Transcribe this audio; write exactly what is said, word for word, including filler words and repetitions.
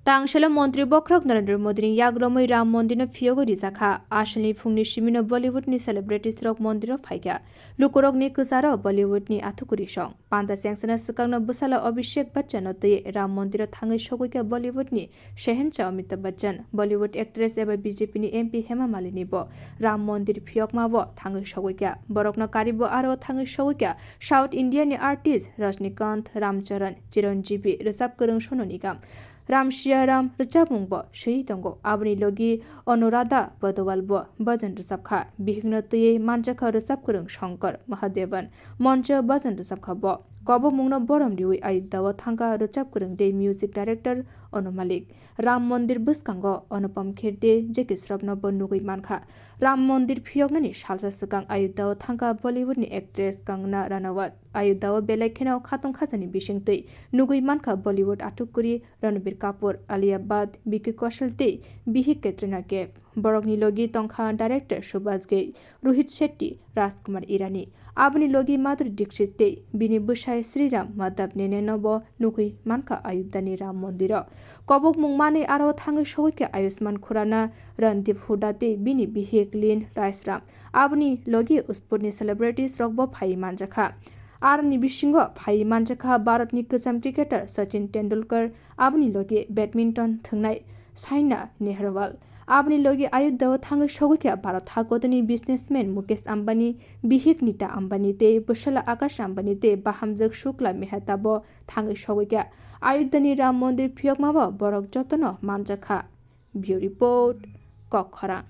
Tang salo Montri bokhorok Narendra Modini yagromwi Ram Mondirno phiyogwi rijakha. Asalni phungni simino Bollywoodni celebritiesrok Mondirno phaikha. Lukurokni kwcharo Bollywoodni athukuri song. Panda chengsana swkangno bwsala Abhishek Bachchanno twi Ram Mondiro thangwi sogwikha Bollywoodni Shehenshah Amitabh Bachchan. Bollywood actress eba B J P ni M P Hema Malini bo Ram Mondir phiyokma bo thangwi sogwikha. Borokno karibo aro thangwi sogwikha South India ni artist Rajnikant, Ram Charan, Chiranjeevi, rwchap kwrwng Sonu Nigam, Ram Siya Ram rwchapmung bo swiwi tongo. Aboni logi Anuradha Padwal bo bhajan rwchapkha. Bihikno twiwi manjakha rwchap kwrwng Shankar Mahadevan, moncho bhajan rwchapkha bo. Kobokmungno borom riwi Ayodhya o thangkha rwchap kwrwng tei music director Anu Malik. Ram Mondir bwskango Anupam Kher tei Jackie Shroff no bo nugwi mankha. Ram Mondir phiyoknani salsa swkang Ayodhya o thangkha Bollywood ni actress Kangana Ranaut. Ayodhya o belai kheno khatung khajani bisingtwi nugwi mankha Bollywood athukuri Ranbir Kapoor, Alia Bhatt, Vicky Kaushal tei bihik Katrina Kaif. Borokni logi tongkha director Subhash Ghai, Rohit Shetty, Rajkumar Hirani. Aboni logi Madhuri Dixit tei bini bwsai Sriram Madhav Nene no bo nugwi mankha Ayodhya ni Ram Mondiro. Kobokmung manwi aro thangwi sogwikha Ayushmann Khurrana, Randeep Hooda tei bini bihik Lin Raisram. Aboni logi usportni celebritiesrok bo phaiwi manjakha. Aroni bisingo phaiwi manjakha Bharatni kwcham cricketer Sachin Tendulkar, aboni logi badminton thwngnai Saina Nehwal. Aboni logi Ayodhya o thangwi sogwikha Bharat hakodani businessman Mukesh Ambani, bihik Nita Ambani tei bwsala Akash Ambani tei bahamjwk Shukla Mehta bo thangwi sogwikha. Ayodhya ni Ram Mondir phiyokma bo borok jotono manjakha. Bureau Report, Kokkhorang.